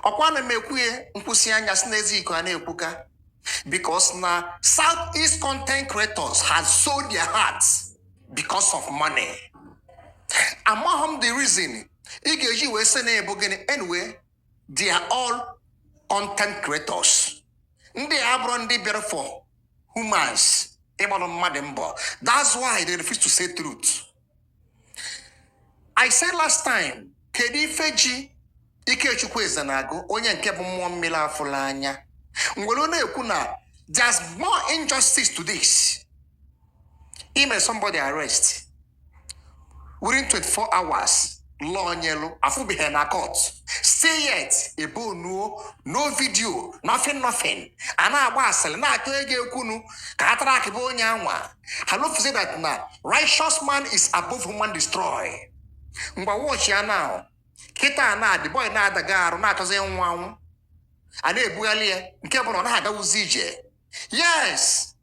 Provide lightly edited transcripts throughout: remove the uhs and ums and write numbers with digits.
Ọkwa na m ekwughị nkwụsị anya si n'ezi iko a na-ekwuka because na Southeast content creators has sold their hearts because of money. Amaghị m the reason ị ga-eji wee sị na ebu gịnị. Anyway, they are all content creators. Ndị a abụrụ ndị bịara for humans ịgbalụ mmadụ mbọ. That's why they refuse to say truth. I said last time, kedu ife ji Ikechukwu Ezenagu, onye nke bụ mmụọ mmiri afụla anya nwere na-ekwu na there's more injustice to this. Ime somebody arrest within 24 hours, law nyelu afụbeghị na court, still yet ebonuo, no video, nothing, nothing. A na-agba asịrị na-achọ ego ekwunu ka a tara akịba onye anwa. Ha lofuzie that na righteous man is above human destroy. Ngwa, watch ya now. Kịta na the boy na-adaga arụ, na-achọzi ịnwụ anwụ, a na-ebugharị ya, nke bụ na ọ naghị agawuzi ije. Yes,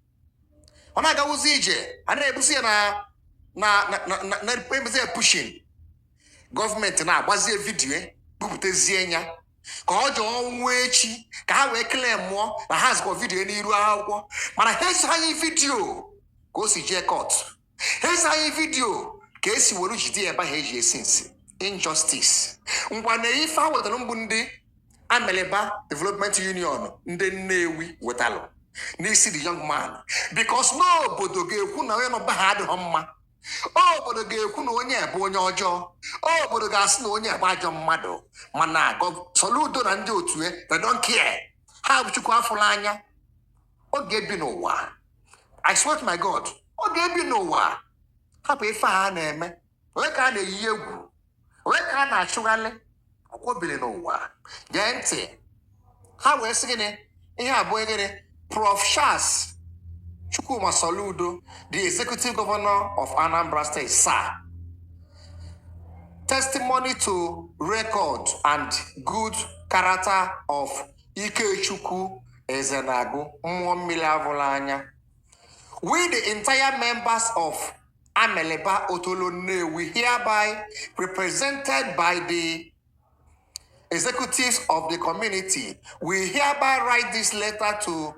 ọ na-agawuzi ije, a na-ebuzi ya na ebuzi ya pushing. Gọọmenti na-agbazie video, bupụtazie ya ka ọ jọọ nwụọ echi, ka ha wee kelee mmụọ na ha zikwa video n'iru akwụkwọ. Mana ha ezighị video ka o si jee court, ha ezighị video ka esi were jide ya ebe ha eji esi nsi. Injustice. Ngwa, na ife ha wetara mbụ, ndị Ameliba Development Union, ndị Nnewi wetalụ n'isi the young man, because n'obodo ga-ekwu na onye nọ be ha adịghị mma, obodo ga-ekwu na onye bụ onye ọjọọ, obodo ga-asị na onye bụ ajọ mmadụ. Mana Soludo na ndị otu ya, they don't care. Ha bụ Chukwu afụla anya. Ọ ga-ebi n'ụwa. I swear to my God, ọ ga-ebi n'ụwa. Hapụ ife a na-eme. Onye ka a na-eyi egwu? Onye ka a na-achụghalị? Ọkwọbiri n'ụwa. Gee ntị, ha wee sị gịnị? Ihe abụọ gịnị? Prof Charles Chukwuma Soludo, the Executive Governor of Anambra State, sir, testimony to record and good character of Ikechukwu Ezenagu, mmụọ mmiri avụla anya, we, the entire members of Ameliba Otolo Nnewi, hereby represented by the executives of the community, we hereby write this letter to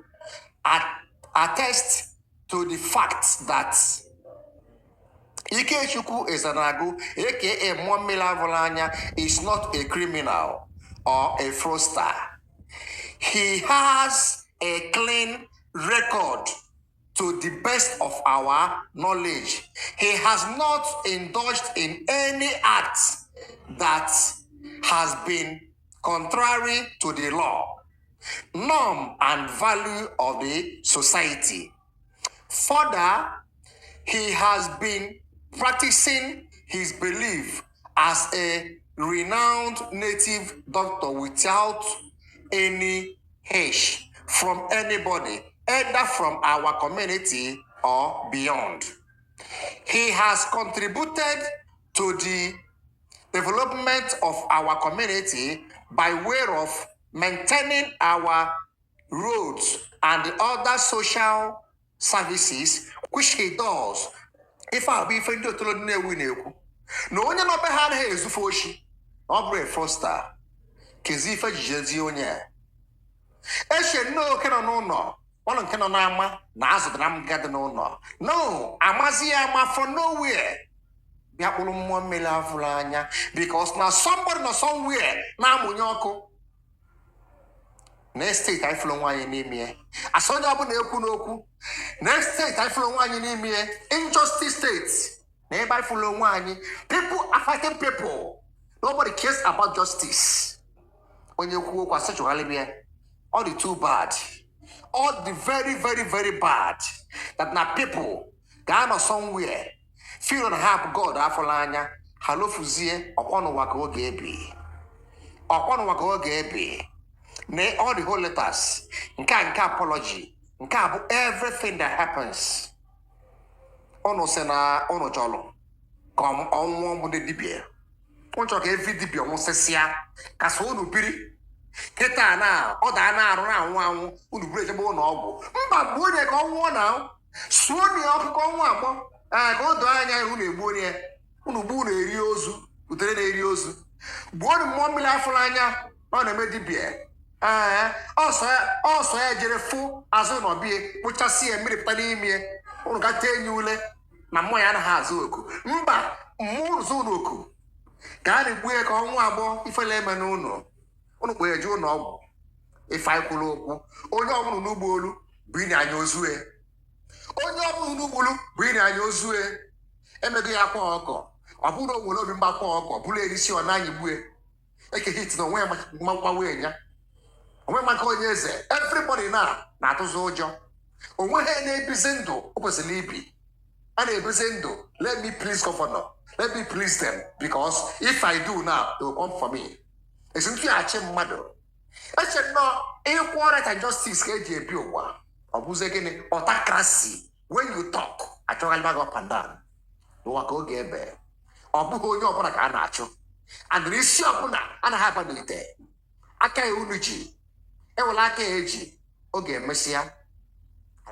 attest to the fact that Ikechukwu Ezenagu, aka Mmụọ Mmiri Avụla Anya, is not a criminal or a fraudster. He has a clean record to the best of our knowledge. He has not indulged in any act that has been contrary to the law, norm, and value of the society. Further, he has been practicing his belief as a renowned native doctor without any hitch from anybody, either from our community or beyond. He has contributed to the development of our community by way of maintaining our roads and other social services, which he does. Ife a bụ ife ndị Otolo Nnewi na-ekwu na onye nọ be ha anaghị ezufe oshi, na ọ bụrụ a fraudster. Kezi ife jijezie onye a? Eche nne oke nọ n'ụlọ ọnụ nke nọ n'ama na azụtara m nga dị n'ụlọ no amazi ya ama from nowhere bịa kpụrụ mmụọ mmiri afụrụ anya, because na somebody nọ somewhere na-amụnye ọkụ na steeti anyị fụrụ nwaanyị n'ime ya. Asị onye ọbụla ekwu n'okwu na steeti anyị fụrụ nwaanyị n'ime ya, injustice steeti na ebe anyị fụrụ onwe anyị. People are fighting people. Nobody cares about justice. Onye kwuo okwu, asị chụgharịba ya. All the too bad, all the very, very, very bad that na people ga-anọ somewhere feel na ha bụ God afụla anya. Ha lofuzie ọkwa n'ụwa ka ọ ga-ebi, ọkwa n'ụwa ka ọ ga-ebi. Na all the whole letters nke a, nke apology nke a bụ everything that happens. Ụnụ sị na ụnụ chọrọ ka ọnwụọ bụ ndị dibịa. Ụnụ chọrọ ka every dibịa nwụsịsịa ka so unu biri. Kịta na ọ daa na arụ na-anwụ anwụ, unu buru ejebe ụlọ ọgwụ. Mba, gbuo onye ka ọ nwụọ na suo na ya ọkụ ka ọnwụ agbọ. Ee, ka o doo anya unu egbu onye unu gbuo, unu eri ozu, utere na-eri ozu. Gbuo unu mmụọ mmiri afụrụ anya. Na ọ na-eme dibịa. Ee, ọsọ ya jere fụ azụ na ọbịa kpụchasị ya, mmiri pụta n'ime ya. Ụnụ gata enyi ule na mmụọ ya anaghị azụ oku. Mba, mmụọ ụzụ ụnụ oku ka a na-egbu ya ka ọnwa agbọ ifele eme n'ụlọ ụnụ kpọ ya je ụlọ ọgwụ. Ife anyị kwuru okwu, onye ọbụla n'ugbo olu bụ ịnye anya ozue, onye ọbụla n'ugbolu bụ ịnye anya ozue. Emego ya akwa ọkọ, ọ bụrụ na o nwere obi mgbakwa ọkọ bụrụ erisi ọ naanyị gbue eke hit na onwe ya mgbawe ya onwe maka onye eze. Everybody na na-atụzi ụjọ onwe ha, na-ebizi ndụ o kwesịrị ibi. A na-ebizi ndụ, "Let me please governor, let me please them, because if I do now, they will come for me." Esi ntụghachi mmadụ eche nnọọ equal right and justice ka eji ebi ụwa. Ọ bụzie gịnị? Autocracy. When you talk, achọghalịba gị up and down n'ụwa ka oge ebe. Ọ bụghị onye ọbụla ka a na-achụ, and isi ọbụla anaghị aba n'ite. Aka ya unu ji ewere aka ya eji oge emesịa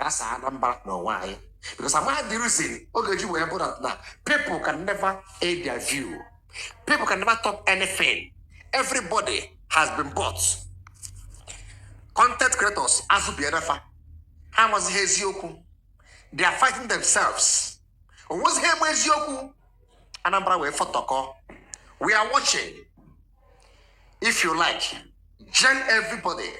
ghasa Anambra n'onwe anyị, because amaghị the reason oge ji wee bụ that na people can never air their view, people can never talk anything. Everybody has been bought. Content creators azụbiere fa, ha amazighị eziokwu. They are fighting themselves. O nwezighị egbe eziokwu. Anambra wee fọtọkọ. We are watching. If you like, join everybody.